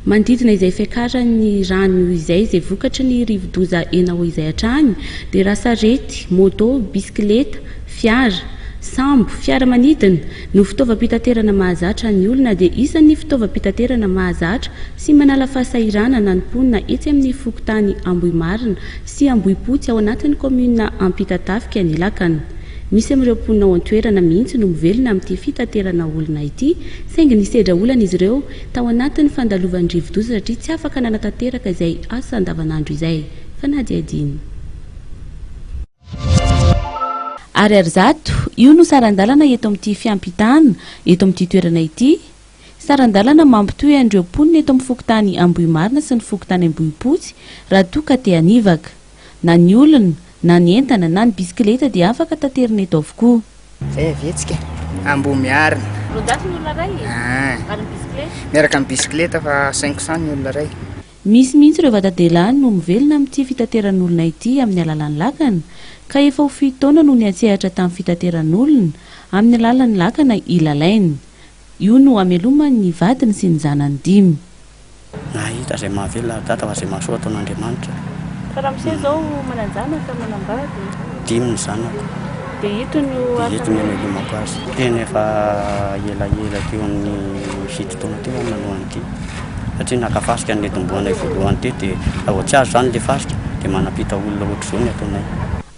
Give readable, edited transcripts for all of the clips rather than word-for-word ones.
Manodidina izay fiakaran'ny rano izay izay vokatry ny rivodoza Enawo izay hatrany dia raha sarety, moto, bisikileta, fiara, sambo, fiaramanidina no fitaovam-pitaterana mahazatra ny olona dia isan'ny fitaovam-pitaterana mahazatra sy manala fahasahiranana ny mponina etsy amin'ny fokontany Ambohimarina sy Ambohipotsy ao anatin'ny kaominina Ampitatafika ny lakana. Misy amin'ireo mponina ao an-toerana mihitsy no mivelona amin'ity fitaterana olona ity saingy nisedra olana izy ireo tao anatin'ny fandalovan'ny rivodoza satria tsy afaka nanatanteraka izay asa andavanandro izay. Fanadihadiana. Ariary 100, io no saran-dalana eto amin'ity fiampitana eto amin'ity toerana ity. Saran-dalana mampitohy an'ireo mponina eto amin'ny fokontany Ambohimarina sy ny fokontany Ambohipotsy raha toa ka te hanivaka. Na ny olona, na ny entana, na ny bisikileta dia afaka taterina eto avokoa. Zay avetsika Ambohimiarina. 200 ny olona iray e? Ary ny bisikileta? Miaraka amin'ny bisikileta fa 500 ny olona iray. Misy mihitsy ireo vata-dehilahy no mivelona amin'ity fitateran'olona ity amin'ny alalan'ny lakana, ka efa ho fito taona no niantsehatra tamin'ny fitateran'olona amin'ny alalan'ny lakana i Lalaina. Io no amelomany ny vadiny sy ny zanany dimy. Nahita izay mahavelona ary dada fa izay mahasoa ataon'Andriamanitra. Fa ramose zao manan-janaka, manambady? Dimy ny zanako. Dia ito no asa. Dia ito no amelomako azy. Tena efa elaela teo amin'ny fito taona teo aho nanao an'ity. Satria naka fasika ny netombohanay voalohany teo dia raha vao tsy azo izany ilay fasika dia manampita olona ohatr'izao ny ataonay.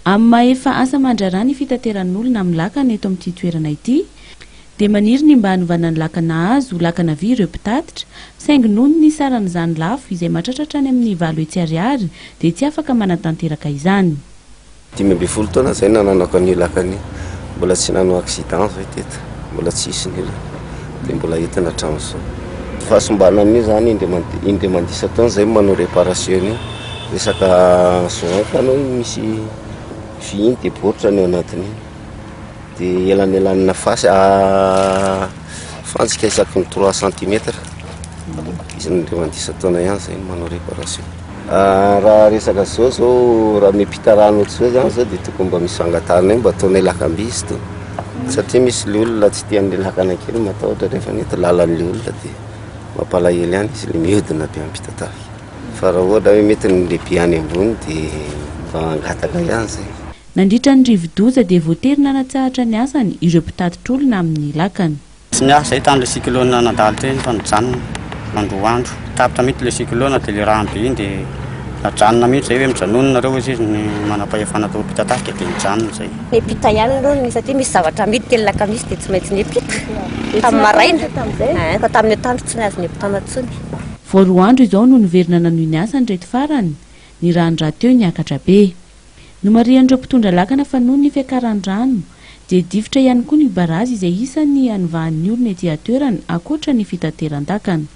Amin'ny maha efa asa aman-draharaha ny fitateran'olona amin'ny lakana eto amin'ity toerana ity dia maniry ny mba hanovana ny lakana hazo ho lakana vy ireo mpitatitra saingy noho ny saran'izany lafo izay mahatratra hatrany amin'ny 800 ariary dia tsy afaka manatanteraka izany. 15 taona zay nananako an'io lakana io, mbola tsy nanao accident zay teto, mbola tsisy ny olana, de mbola entina hatramin'izao. Fahasimbana amin'io zany indray mandeha isan-taona zay manao réparation an'io, resaka joint anao iny misy vy iny de baoritra ny ao anatin'iny, de elanelanina fasy fantsika isaky ny trois centimètre, indray mandeha isan-taona ihany zay manao réparation. Raha resaka zao zao raha miampita rano ohatr'izao zany zao de tokony mba misy fangatahana eo mba ataonay lakam-by izy itony satria misy le olona tsy tian'le lakana kely matahotra rehefa nety lalan'le olona de mampalahelo ihany izy le mihodina be ampitatafika fa raha ohatra hoe mety ny lehibe any ambony de mba mangataka ihany zay. Nandritra ny rivodoza dia voatery nanatsahatra ny asany ireo mpitatitr'olona amin'ny lakana. Tsy niasa zay tamin'ilay cyclone nandalo teo iny fa nijanona nandroa andro. Tapitra mihitsy ilay cyclone dia ilay rano be iny dia najanona mihitsy zay hoe mijanona nareo hoy izy ny manam-pahefana tao Ampitatafika dia nijanona zay. Niampita ihany aloha ny satria misy zavatra amidy teny Lakamisy dia tsy maintsy niampita tamin'ny maraina fa tamin'ny atoandro tsy nahazo niampitana intsony. Vao roa andro izao no niverina nanohy ny asany ireto farany, ny rano rahateo niakatra be. Nomarihan'ireo mpitondra lakana fa noho ny fiakaran'ny rano dia difotra ihany koa ny barazy izay isan'ny hanivahan'ny olona ety an-toerana ankoatra ny fitateran-dakana.